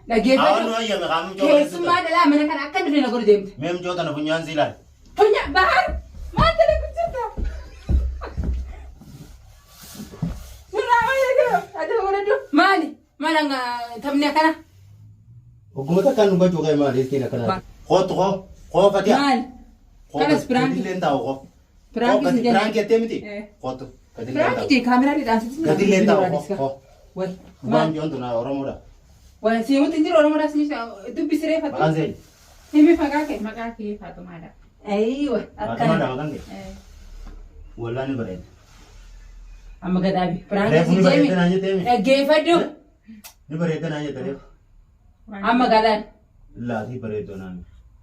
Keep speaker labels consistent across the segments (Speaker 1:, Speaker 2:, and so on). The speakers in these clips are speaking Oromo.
Speaker 1: Dhaggeeffadhu.
Speaker 2: Awwan nu hayyame kaa mucoo bareedduu
Speaker 1: Keessummaa
Speaker 2: tana.
Speaker 1: dhalaa mana kana akka hin dhufne na godhu deemte.
Speaker 2: Mee mucoo tana funyaan sii ilaali.
Speaker 1: Funya bahar maal dalagu jirta? Nurraa maal eegala? Ati godhadhu. Maali? Maal hanga taphni akkana?
Speaker 2: Ogguma takkaan nu gochuu kee maali ittiin akkanaa. Kootu koo koo fatiha.
Speaker 1: Maali?
Speaker 2: Koo
Speaker 1: Kanas piraanki.
Speaker 2: Gadillee hin taa'u koo.
Speaker 1: Piraanki
Speaker 2: Koo
Speaker 1: si jenne.
Speaker 2: Piraanki jettee miti?
Speaker 1: Eh.
Speaker 2: Kootu. Gadillee hin
Speaker 1: Piraanki
Speaker 2: taa'u.
Speaker 1: jee kaameraa dhidhaansitti.
Speaker 2: Gadillee hin taa'u koo koo.
Speaker 1: Wai.
Speaker 2: Dhugaan mucoon tun Oromoodha.
Speaker 1: Wai simutti hin jiru Oromoodhaas ni dubbi siree fattu.
Speaker 2: Maqaan seenyu.
Speaker 1: Himi maqaa kee.
Speaker 3: Maqaa kee Faaxumaadha.
Speaker 1: Ayiwa
Speaker 2: Faatumaadha
Speaker 1: akkana.
Speaker 2: maqaan kee. Wallaan ni bareeda.
Speaker 1: Amma gadaabi. Piraanki
Speaker 2: Reefu
Speaker 1: si
Speaker 2: ni bareedda
Speaker 1: jeemi.
Speaker 2: naan jettee miti?
Speaker 1: Dhaggeeffadhu.
Speaker 2: Ni bareedda naan jette reefu.
Speaker 1: Amma gadaan.
Speaker 2: Laatii bareeddoo naan.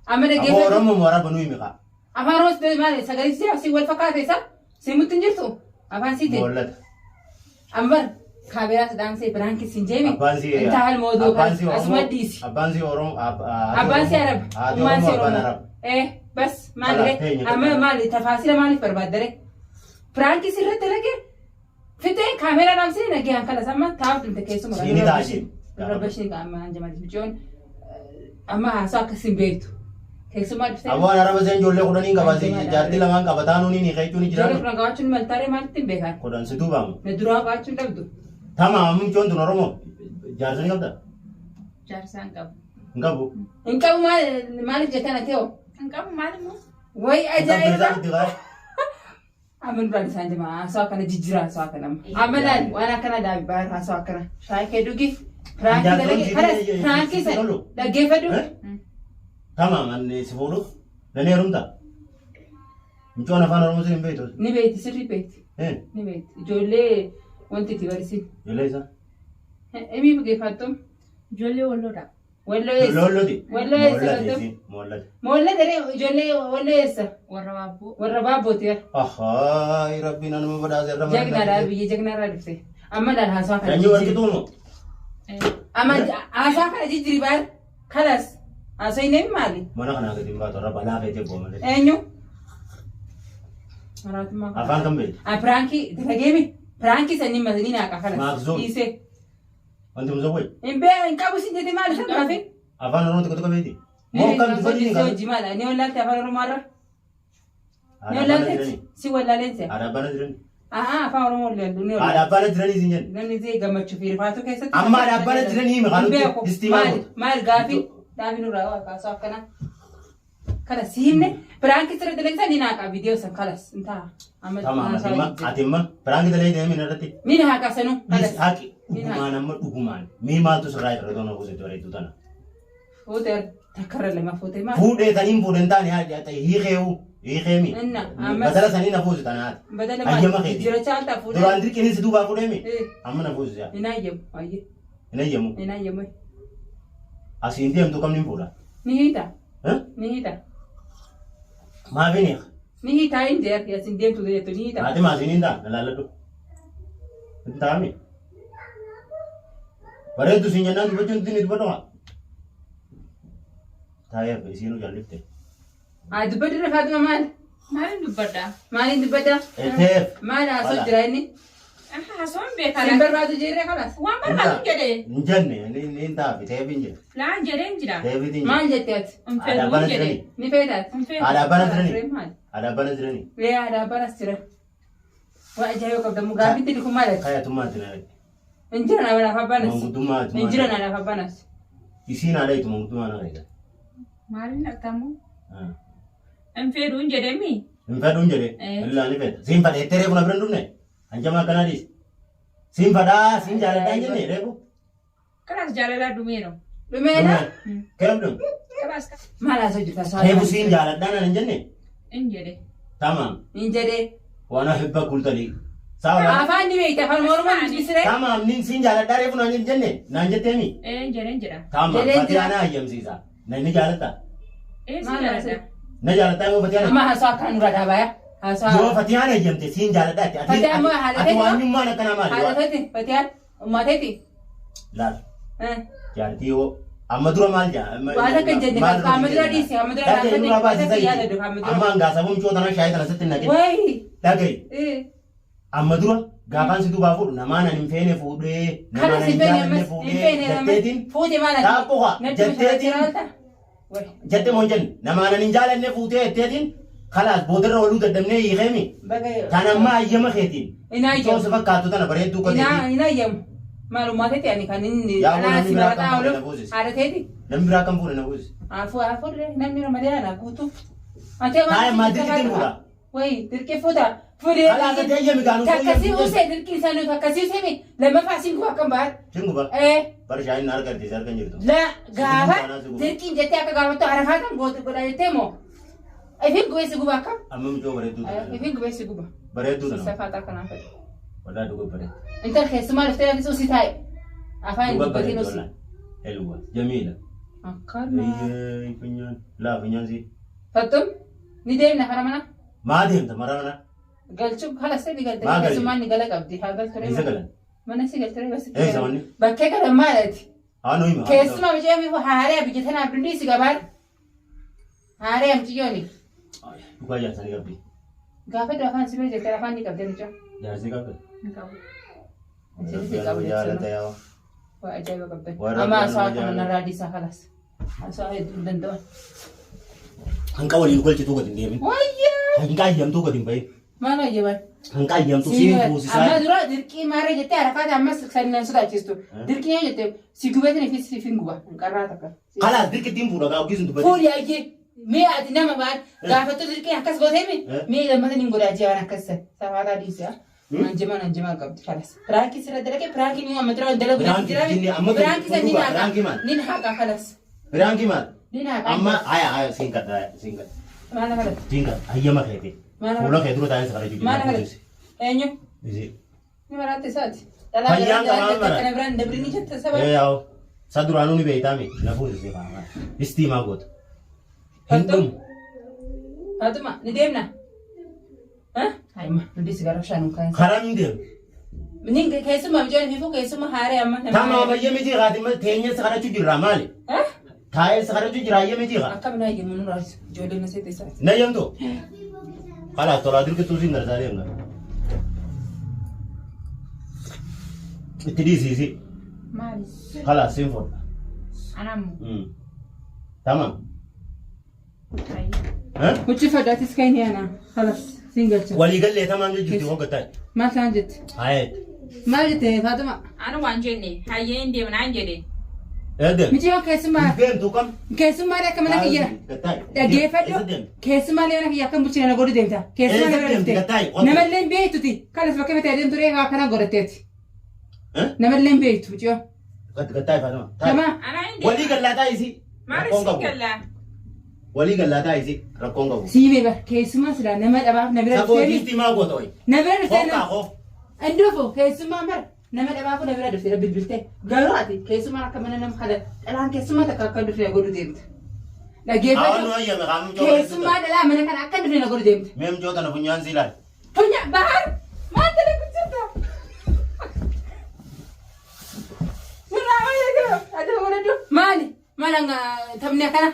Speaker 1: Amma
Speaker 2: Aboo
Speaker 1: dhaggeeffadhu.
Speaker 2: Oromoo moo Araba nuyi miqaa.
Speaker 1: Afaan Oromoo maali sagalee si si wal fakkaate isa simutti hin jirtu afaan siite.
Speaker 2: Moollata.
Speaker 1: Ambar kaameraas dhaansee biraankii sin jeemi.
Speaker 2: Abbaan si
Speaker 1: Intaal mooduu
Speaker 2: abbaan si Oromoo.
Speaker 1: asuma dhiisi.
Speaker 2: Abbaan si Oromoo.
Speaker 1: Abbaan si Arab.
Speaker 2: Haati
Speaker 1: Ummaan si
Speaker 2: Oromoo abbaan
Speaker 1: Oromoo.
Speaker 2: Arab.
Speaker 1: Eh bas maal
Speaker 2: Kalaas
Speaker 1: ree
Speaker 2: teenya
Speaker 1: amma
Speaker 2: tokko.
Speaker 1: maali tafaasila maaliif barbaaddare? Biraankii sirratti dalage fixee kaameraa dhaamsee nagayaan kalas amma taa'uuf dhimte keessuma.
Speaker 2: Siini taa'ee.
Speaker 1: Rabbashin amma anjamalis micoon amma haasaa akkas hin beektu. Keessumaa dhuftee.
Speaker 2: Aboo Araba seen ijoollee kudhaniin qaba jaartii lamaan qaba taanuun ni keechuun ni
Speaker 1: Ijoollee
Speaker 2: jiraatu.
Speaker 1: kudhan qabaachuun maltaaree maalitti hin beekan?
Speaker 2: Kudhan si duubaamu.
Speaker 1: Na duraa qabaachuun dhabdu.
Speaker 2: Tama mucoon tun Oromoo. Jaarsa ni qabda?
Speaker 3: Jaarsaa hin qabu.
Speaker 2: Hin qabu.
Speaker 1: Hin qabu maaliif jettan ati hoo?
Speaker 3: Hin qabu maal immoo?
Speaker 1: Wayi
Speaker 2: Hin qabdu
Speaker 1: ajaa'iba!
Speaker 2: isaa itti kaa'e.
Speaker 1: Amma duraan isaan jama haasawaa akkana jijjiira haasawaa akkana amma. Amma laal waan akkana daabi baay'ee haasawaa akkana. Shaayii kee dhugi. Piraankii
Speaker 2: Jaarsoon
Speaker 1: dalage
Speaker 2: si
Speaker 1: kanas
Speaker 2: si-
Speaker 1: piraankii
Speaker 2: si
Speaker 1: san
Speaker 2: tolu?
Speaker 1: dhaggeeffadhu.
Speaker 2: Eh? Tamaam ani si fuudhuuf nan heerumta. Mucoon afaan Oromoo sin hin beektu.
Speaker 1: Ni beekti sirrii beekti.
Speaker 2: Eh?
Speaker 1: Ni beekti. Ijoollee wanti itti barsiin.
Speaker 2: Ijoollee isaa.
Speaker 1: Himii bugeeffattum.
Speaker 3: Ijoollee walloodha.
Speaker 1: Walloo eessa?
Speaker 2: Lollooti.
Speaker 1: Walloo eessa
Speaker 2: Moollate
Speaker 1: galtum?
Speaker 2: isiin moollate.
Speaker 1: Moolla daree ijoollee walloo eessa?
Speaker 3: Warra waabboo.
Speaker 1: Warra baabbooti yaa.
Speaker 2: Ahaa rabbiin anuma badhaase irra
Speaker 1: Jagnaadha biyya jagnaarraa dhufte. Amma laal haasawaa kana
Speaker 2: Sanyii
Speaker 1: jijjiiri.
Speaker 2: warqituu moo?
Speaker 1: Amma haasaa kana jijjiiri baar. Kalas. Haasoo inni maali?
Speaker 2: Mana kanaa gadi hin baatu irra balaa feetee bu'a malee.
Speaker 1: Eenyu? Maraatummaa kana.
Speaker 2: Afaan kam beektu?
Speaker 1: Ah, piraankii dalageemi. Piraankii sanyii mazanii naaqa kalas.
Speaker 2: Maakzuun.
Speaker 1: Dhiisee.
Speaker 2: Wanti musawwee?
Speaker 1: Hin bee hin qabu sin jette maali san gaafi?
Speaker 2: Afaan Oromoo tokko tokko beekti? Moo kam dubbatu hin qabu?
Speaker 1: Hojii maali? Ni wallaalte afaan Oromoo irra? Ni
Speaker 2: Haadha abbaan
Speaker 1: wallaalte?
Speaker 2: jiranii.
Speaker 1: Si wallaaleen se'a.
Speaker 2: Haadha abbaan jiranii.
Speaker 1: Ahaa afaan Oromoo wallaalu ni
Speaker 2: Haadha
Speaker 1: wallaalte.
Speaker 2: abbaan jiranii siin jenna.
Speaker 1: Namni zee gammachuu fi rifaatuu keessatti.
Speaker 2: Amma haadha abbaan jiranii himi
Speaker 1: Hin
Speaker 2: kan
Speaker 1: beeku.
Speaker 2: distii maal
Speaker 1: Maali?
Speaker 2: goota?
Speaker 1: Maal gaafi? Dhaabi nurraa waa kaasuu akkana. Kalas si himne piraankii sirra dalagsan ni naaqa viidiyoo san kalas intaa. Amma
Speaker 2: Tamaam
Speaker 1: haasaa
Speaker 2: ati imma
Speaker 1: jijjiiri.
Speaker 2: ati imma piraanki dalee deemin irratti.
Speaker 1: Ni naaqa sanuu kalas.
Speaker 2: Haqi
Speaker 1: Ni naaqa.
Speaker 2: dhugumaan amma dhugumaan mee maaltu sirraa irra toona buusetti bareedduu tana.
Speaker 1: Fuutee takkarra lama fuutee maal?
Speaker 2: Fuudhee taniin fuudhen taane hiikeewu hiikeemi.
Speaker 1: Inna ammas.
Speaker 2: Badala sanii na fuusi tana haati.
Speaker 1: Badala
Speaker 2: Hayyama
Speaker 1: maal?
Speaker 2: keeti.
Speaker 1: Jijjiirachaa altaa fuudhee.
Speaker 2: Duraan dirqiin si duubaa fuudheemi.
Speaker 1: Eh.
Speaker 2: Amma na fuusi yaa.
Speaker 1: Hin hayyamu. Ayyee.
Speaker 2: Hin hayyamu.
Speaker 1: Hin hayyamu.
Speaker 2: Asiin deemtu kamni hin fuudha.
Speaker 1: Ni hiita.
Speaker 2: Eh?
Speaker 1: Ni hiita.
Speaker 2: Maaf hin hiika?
Speaker 1: Ni hiitaa hin jee asiin deemtu jettu ni hiita.
Speaker 2: Haati maasiin hin ta'a na laalladhu. Hin ta'ami. Bareeddu siin jennaan dubbachuun ni dubbadhu haa. Taa'ee hafe isiinuu jallifte.
Speaker 1: Haa dubbadhu irra Faatuma maal?
Speaker 3: Maaliin dubbadha?
Speaker 1: Maaliin dubbadda?
Speaker 2: Eteef.
Speaker 1: Maal haasoo
Speaker 2: Wala.
Speaker 1: jira inni?
Speaker 3: Haasoo hin beekaa.
Speaker 1: Sin barbaadu jeerree kalas.
Speaker 3: Waan barbaadu hin jedhe.
Speaker 2: Hin jenne ni hin ta'afi teef hin jedhe.
Speaker 3: Laan jedhee hin jira.
Speaker 2: Teefiti hin jedhe.
Speaker 1: Maal jette ati?
Speaker 3: Hin
Speaker 2: Haadha
Speaker 3: fedhu
Speaker 2: abbaan
Speaker 3: hin jedhe.
Speaker 2: jiranii.
Speaker 1: Ni feetaati?
Speaker 3: Hin fedhu.
Speaker 2: Haadha abbaan
Speaker 1: Kalas
Speaker 2: jiranii.
Speaker 1: ree maal?
Speaker 2: Haadha abbaan jiranii.
Speaker 1: Lee haadha abbaan as jira. Waa ajaa'ibaa qabda gaafitti ni kun maal ati?
Speaker 2: Kayatummaa ati na dhaqe.
Speaker 1: Hin jiran haadhaaf abbaan as.
Speaker 2: Manguddummaa ati
Speaker 1: Hin jiran haadhaaf abbaan as.
Speaker 2: Isiin haadha itu manguddummaa na dhaqe.
Speaker 3: Maaliin dhaqxamu? Hin fedhu hin jedhemi.
Speaker 2: Hin fedhu hin jedhe.
Speaker 3: Eh.
Speaker 2: Illaa ni fedha. Siin fedha jettee reefu na bira hin dhufne. Hanjamaa akkanaa dhiisi. Siin fedhaa siin jaaladhaa hin jenne reefu.
Speaker 3: Kalaas jaalalaa dhumeera.
Speaker 1: Dhumeena?
Speaker 2: Keef dhume.
Speaker 3: Kalaas
Speaker 1: Maal haasoo jirta?
Speaker 2: Reefu siin jaaladhaa naan hin jenne.
Speaker 3: hin jedhe.
Speaker 2: Tamaam.
Speaker 1: Hin jedhee.
Speaker 2: Waan ahibba kultalii. Saawwa.
Speaker 1: Afaan ni beekta afaan Oromoo ni dubbisire.
Speaker 2: Tamaam nin siin jaaladhaa reefu naan hin jenne naan jetteemi.
Speaker 3: Ee hin jedhe hin jedha.
Speaker 2: Tamaam
Speaker 1: Jedheen
Speaker 2: fatii
Speaker 1: jira.
Speaker 2: ana hayyamsiisa. Na inni jaalatta.
Speaker 3: Ee si
Speaker 1: Maal
Speaker 3: jaaladha.
Speaker 1: haasoo?
Speaker 2: Na jaalattaa yoo fatii ana.
Speaker 1: Amma haasoo akkana nurraa dhaabaaya. Haasoo.
Speaker 2: Yoo fatii ana hayyamte siin jaaladhaa jetti. Ati
Speaker 1: Fatiyaan moo haadha
Speaker 2: ati
Speaker 1: teeti moo?
Speaker 2: waanyummaan akkanaa maali?
Speaker 1: Haadha teeti Fatiyaan ummaa teeti.
Speaker 2: Laal. Jaartii yoo amma dura maal jaa?
Speaker 1: Waan akka hin jenne
Speaker 2: Maal
Speaker 1: amma dura dhiisi amma dura
Speaker 2: Dhaga'i nurraa
Speaker 1: dhaabbate
Speaker 2: baasii
Speaker 1: akka
Speaker 2: sa'i.
Speaker 1: yaadadu amma dura.
Speaker 2: Amma hangaasa bumcoo tana shaayii tana sitti hin naqin.
Speaker 1: Wayi.
Speaker 2: Dhaga'i. Amma dura Gaafaan si duubaa fuudhu namaan ani hin feene fuudhee
Speaker 1: Kana
Speaker 2: namaan
Speaker 1: si
Speaker 2: ani hin
Speaker 1: feene
Speaker 2: jaalanne
Speaker 1: ammas hin
Speaker 2: fuudhee
Speaker 1: feene ammas
Speaker 2: jetteetiin
Speaker 1: fuute maal ati?
Speaker 2: Taaphu haa
Speaker 1: Natti
Speaker 2: jetteetiin
Speaker 1: bashannansiraa Wayi.
Speaker 2: jette moo hin jenne namaan ani hin jaalanne fuutee jetteetiin kalaas boodarra waluu dadhabnee hiikeemi.
Speaker 1: Baga
Speaker 2: Tan amma hayyama keetiin.
Speaker 1: Hin hayyamu.
Speaker 2: Itoo si fakkaattu tana bareedduu
Speaker 1: Ina
Speaker 2: qoteetii.
Speaker 1: hin hayyamu. Maalummaa teeti ani kan inni
Speaker 2: Yaa
Speaker 1: dhalaa
Speaker 2: namni
Speaker 1: si
Speaker 2: biraa
Speaker 1: barataa
Speaker 2: kan fuudhe
Speaker 1: ooluuf
Speaker 2: na fuusisi.
Speaker 1: haadha teeti.
Speaker 2: Namni biraa kan fuudhe na fuusisi.
Speaker 1: Afur afur namni ramadaana guutuu. Ati
Speaker 2: Taa'e ammaa dirqiitiin fuudha.
Speaker 1: Wayi dirqii fuuta. Fuudhee.
Speaker 2: Kalaas ati hayyami gaanuu
Speaker 1: Takkasii usee dirqii isaanii takkasii usee mi lammaffaa siin guba akkam ba'a.
Speaker 2: Singuba.
Speaker 1: Ee
Speaker 2: Bara shaayin na argarte si argan jirtu.
Speaker 1: la gaafa
Speaker 2: Sigungu guba.
Speaker 1: dirqiin jettee akka gaafattu harakaatan goote godha jettee moo. Ifin gubeessi guba akkam?
Speaker 2: Amma mucoo bareedduu tana.
Speaker 1: Ifin gubeessi guba.
Speaker 2: Bareedduu tana.
Speaker 1: Safaataa kanaaf fedhe.
Speaker 2: Walaa dhuga bareeddu.
Speaker 1: Intal keessumaa dhuftee anis usii taa'e. Afaan hin
Speaker 2: Dhuga
Speaker 1: dubbatiin
Speaker 2: bareeddu
Speaker 1: usii.
Speaker 2: walaa. Elwa. Jamiila.
Speaker 1: Akkana.
Speaker 2: Eeyyee funyaan. Laa funyaan si.
Speaker 1: Fattum ni deemna kara mana.
Speaker 2: Maa deemta mara mana.
Speaker 1: Galchuu haala ni galte.
Speaker 2: Maa galchi?
Speaker 1: Keessumaan ni gala qabdi. Haa galture.
Speaker 2: Eessa galan?
Speaker 1: Mana si galture bas.
Speaker 2: Eessa manni?
Speaker 1: Bakkee galan maalati?
Speaker 2: Haa nu hima.
Speaker 1: Keessumaa mucayyoo fi haaree biyya tanaaf dundii si gabaan. Haaree mucayyooni.
Speaker 2: Dhugaa jaarsa ni qabdi.
Speaker 1: Gaafa dura afaan si bira jettee afaan ni qabdee mucaa.
Speaker 2: Jaarsi qabdi.
Speaker 3: Hin qabu.
Speaker 1: Isinis hin qabu
Speaker 2: Jaalata
Speaker 1: jechuudha.
Speaker 2: yaa.
Speaker 1: Waa ajaa'iba qabdan.
Speaker 2: Warra
Speaker 1: Amma
Speaker 2: abbaan
Speaker 1: haasawaa
Speaker 2: nama
Speaker 1: kana
Speaker 2: jaalata.
Speaker 1: narraa dhiisaa kalas. Haasawaa hedduu hin danda'an.
Speaker 2: Hanqa waliin galchituu gadi hin deemin.
Speaker 1: Wayyaa!
Speaker 2: Hanqa hayyamtuu gadi hin bahin.
Speaker 1: Maal hayyama?
Speaker 2: Hanqa hayyamtuu siin fuusisaa.
Speaker 1: Amma dura dirqii maarree jettee harakaata ammas sannaan sodaachistu. Dirqii yoo jette si gubeetin fi si fin guba. Qarraa takka.
Speaker 2: Kalaas dirqittiin fuudha gaa ogeessin dubbate.
Speaker 1: Fuudhi ayyee. Mee ati nama baal gaafattu dirqii akkas gooteemi mee lammata nin godhaa jee waan akkas san. Safaataa dhiise. Anjima anjima qabdi kalas. Piraankii sirra dalage piraankii immoo amma dura dalagu
Speaker 2: Piraankii
Speaker 1: jira.
Speaker 2: jinni amma
Speaker 1: Piraankii san nin
Speaker 2: dhugaa,
Speaker 1: haqa.
Speaker 2: piraankii maal?
Speaker 1: Nin haqa kalas.
Speaker 2: Piraankii maal?
Speaker 1: Nin haqa.
Speaker 2: Amma haya haya siin kadha haya siin kadha.
Speaker 1: Maal kadhatu?
Speaker 2: Siin kadha hayyama keeti.
Speaker 1: Maal
Speaker 2: Fuula kee dura taa'ee sagalee jiru.
Speaker 1: Maal kadhatu? Eenyu?
Speaker 2: Isi.
Speaker 1: Ni maraatti isaati.
Speaker 2: Fayyaan qabaa mara.
Speaker 1: Kana biraan dabrini jette saba.
Speaker 2: Ee yaa'u. Sa duraanuu ni beeytaami. Na fuusisee faama. Istii maa goota. Hin dhumu.
Speaker 1: Faatuma ni deemna. Hayma nuti sigara bishaan hin kaa'in.
Speaker 2: Karaa hin deemu.
Speaker 1: Nin keessumaa mijoon fiifuu keessumaa haaree amma.
Speaker 2: Tamaam hayyami jiraa teenyee si kadhachuu jirra maali? Taa'ee si kadhachuu jira hayyami jiraa.
Speaker 1: Akkam naa yemmuu nu raasu ijoolleen na seete isaati.
Speaker 2: Na yamtu. Kalaas tolaa dirqittuu siin garsaa deemna. Itti dhiisiisi.
Speaker 3: Maali?
Speaker 2: Kalaas siin fuudha.
Speaker 3: Anammoo.
Speaker 2: Tamam.
Speaker 3: Hayyee.
Speaker 1: Huccii fadhaatis kan inni ana. Halas siin galcha.
Speaker 2: Waliigallee tamaam jechuuti hoggataa.
Speaker 1: Maal ta'an jette?
Speaker 2: Hayeet.
Speaker 1: Maal jette Faatuma?
Speaker 3: Anu waan jenne hayyee hin deemna hin jedhe.
Speaker 2: Eegale.
Speaker 1: Mijoon keessumaa
Speaker 2: Deemtu kam?
Speaker 1: keessummaa akka mana kiyya. Dhaggeeffadhu. Keessumaa mana kiyya akkam bulchina na godhu deemta. Keessumaa
Speaker 2: Eessa
Speaker 1: na bira
Speaker 2: deemti?
Speaker 1: dhufte.
Speaker 2: Gattaayi, qote.
Speaker 1: Namallee hin beektuti. Kanas bakka fete adeemtu reefa akkana godhatteeti. Namallee hin beektu mucayoo.
Speaker 2: Gattaayi Faatuma.
Speaker 1: Nama
Speaker 3: Ana hin deemna.
Speaker 2: Walii gallaa taa'isi.
Speaker 3: Maali
Speaker 2: Rakkoon
Speaker 3: si
Speaker 2: qabu.
Speaker 3: gallaa?
Speaker 2: Walii gallaa taa'isi. Rakkoon qabu.
Speaker 1: siimee bar keessumaa silaa nama dhabaaf na bira
Speaker 2: Saboo
Speaker 1: dhufteemi.
Speaker 2: diistii maa goota wayi?
Speaker 1: Na bira dhuftee
Speaker 2: Hooqaa hoo.
Speaker 1: Anduufu keessummaa mara nama dhabaafu na bira dhuftee bilbiltee garuu ati keessummaan akka mana nama kana dhalaan keessummaa takka akka dhufne na godhu deemta.
Speaker 2: Hawa nu
Speaker 1: Dhaggeeffadhu
Speaker 2: hayyame qaamni coo
Speaker 1: keessummaa dhalaa mana kana akka dhufne na godhu deemta.
Speaker 2: Mee mucoo tana funyaan si ilaali.
Speaker 1: Funya bahar maal ta'e kuchita. Nurraa maal jedhu ati godhadhu maali maal hanga taphni akkana.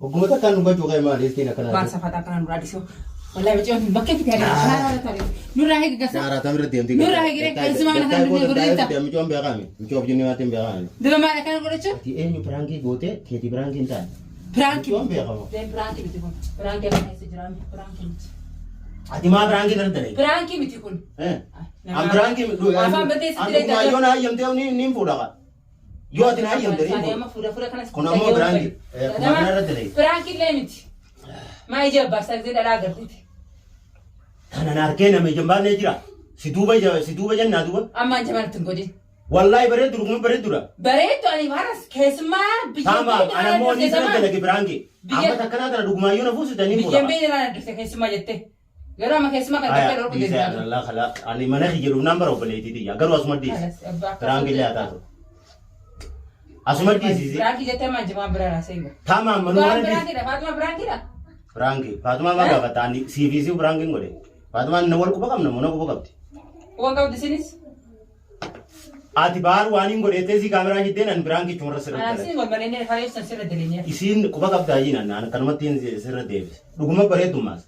Speaker 2: Ogguma takkaan nu gochuu ka'e maali istiin akkanaa.
Speaker 1: Baar safataa akkana nurraa dhiisoo. Wallahi mucaan bakkee fitee adeema. Nurraa eegi gasa.
Speaker 2: Jaaraa tamirra deemti.
Speaker 1: Nurraa eegi keessumaa mana kana dhufne godhu deemta.
Speaker 2: Mucoon beekami. Mucoo of jennee waatiin beekami.
Speaker 1: Dura maal akkana godhachuu?
Speaker 2: Ati eenyu piraankii gootee keeti piraankii hin taane.
Speaker 1: Piraanki.
Speaker 2: Mucoon beekama.
Speaker 1: Piraanki miti kun. Piraanki akka keessa jiraame. Piraanki miti.
Speaker 2: Ati maa piraankii irra dalagde?
Speaker 1: Piraanki miti kun.
Speaker 2: An piraankii
Speaker 1: Afaan bateessi
Speaker 2: An
Speaker 1: diree
Speaker 2: dhugumaa yoo na hayyamtee ni ni fuudha qa. Yoo ati na hayyamte ni fuudha.
Speaker 1: Amma fuudha fuudha kanas.
Speaker 2: Kun ammoo piraanki. Kun kana irra dalagde.
Speaker 1: Piraanki illee miti. Maa ija abbaa isaa gisee dhalaa agarteeti.
Speaker 2: Kana na harkee nama ija hin baafnee jira. Si duuba ija si duuba jennaa duuba.
Speaker 1: Amma anja manatti hin godhin.
Speaker 2: Wallaahi bareeddu dhuguma bareeddudha.
Speaker 1: Bareeddu ani haras keessumaa biyya
Speaker 2: Tamaam ana immoo ni sirra dalage piraankii.
Speaker 1: Biyya-
Speaker 2: Amma takkanaa tana dhugumaa yoo na fuusite ni fuudha.
Speaker 1: Biyyeen beeyna naan dhufte keessumaa jette. Garuu amma keessumaa kan
Speaker 2: Aya,
Speaker 1: bakka dhorku
Speaker 2: dhiisa
Speaker 1: deemta.
Speaker 2: Allah kala ani mana kiyya dhufnaan bara obboleettii tiyya garuu asuma dhiisi.
Speaker 1: Halas, abbaa akka
Speaker 2: Piraankii illee haa taatu. Asuma dhiisi.
Speaker 1: Piraankii jettee amma anja waan biraa raasee hin
Speaker 2: Tamaam manuma
Speaker 1: Waan
Speaker 2: mana dhiisi.
Speaker 1: piraankiidha Faatuma piraankiidha.
Speaker 2: Piraankii Faatumaa maa gaafata ani siif siif piraankiin godhe. Faatumaan na wal quba qabna moo na quba qabdi.
Speaker 1: Waan qabdu isinis.
Speaker 2: Ati baar waan hin godhettee si kaameraa jiddeen ani piraankii chumarra sirra
Speaker 1: Anaan
Speaker 2: dalage.
Speaker 1: siin wal malee kalee sirra daleenyeef.
Speaker 2: Isiin quba qabdaa jiin an akkanumatti sirra deebise. Dhuguma bareeddummaas.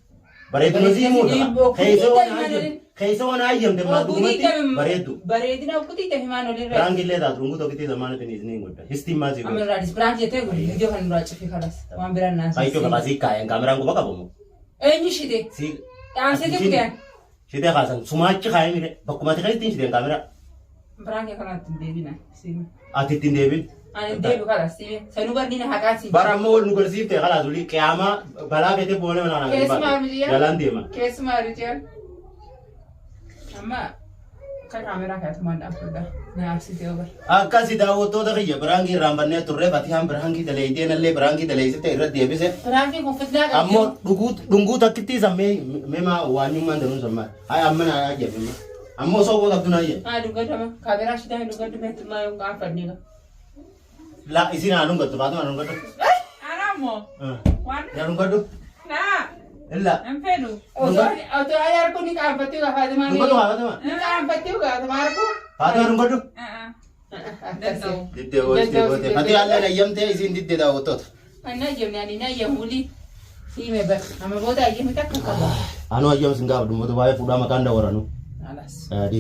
Speaker 2: Bareedduma sii muuda. Keessa waan hayyam Keessa waan hayyamte maa dhugumatti bareeddu.
Speaker 1: Bareedina oggutii ta'e himaan olirra.
Speaker 2: Piraanki illee taatu dhunguu tokkitti zamaana ittiin isin hin godha. Histiin maal si
Speaker 1: Amma
Speaker 2: godha?
Speaker 1: irraa dhis piraanki jettee godhi viidiyoo kan irraa cufii kalas waan biraan naan
Speaker 2: Faayitoo qabaa sii kaa'een kaameraan quba qabamu.
Speaker 1: Eenyu shite?
Speaker 2: Sii
Speaker 1: Dhaamsite kuteen.
Speaker 2: Shitee kaasan sumaachi kaa'ee mire bakkuma ati keessatti shiteen kaameraa.
Speaker 1: Piraanki kanatti hin deebina. Siime.
Speaker 2: Ati ittiin deebin.
Speaker 1: Ani hin deebi kalas siime. Sanuu barniina haqaa si.
Speaker 2: Bara ammoo wal nu garsiifte kalaas olii qiyaamaa balaa feetee boonee mana kanaa
Speaker 1: Keessumaa miti
Speaker 2: Jalaan deema.
Speaker 1: Keessumaa Rijeel. Amma akka kaameraa kaa'atumaan dhaabbata. Na arsitee obar.
Speaker 2: Akkasi daawwattoota kiyya biraankii irraan bannee turre Fatiyaan biraankii daleeyitee nallee biraankii daleeysite irra deebise.
Speaker 1: Piraankiin kun fitnaa qabdi.
Speaker 2: Ammoo dhuguu dhunguu takkittii san mee mee maa waanyummaan danuun san maal? Hayi amma naa ajjabe amma. Ammoo osoo quba qabdu naa ajjabe.
Speaker 1: Haa dhugadama. Kaameraa shitaa hin dhugaddu meetummaa yoo qaanfannee qaba.
Speaker 2: La isin haa dhungattu Faatuma haa dhungattu.
Speaker 3: Anammoo waan
Speaker 2: Yaa dhungadhu.
Speaker 3: naa
Speaker 2: Illa.
Speaker 3: hin fedhu.
Speaker 1: Otoo otoo ayi arguu ni qaanfattee gaa Faatimaa.
Speaker 2: Dhungadhu Faatuma.
Speaker 1: Ni qaanfattee gaa Faatimaa arguu.
Speaker 2: Faatuma dhungadhu.
Speaker 1: Akkasii.
Speaker 2: Diddee gootee gootee. Fatiyaan illee ayyamtee isin diddee daawwattoota.
Speaker 1: Ani ayyamne ani na ayyamuli. Siime bar. Amma booda ayyamni takka qaba.
Speaker 2: Anuu ayyam sin gaafadhu mootu baay'ee fuudhaa maqaan dawaranu.
Speaker 1: Alas.
Speaker 2: Dhiisi.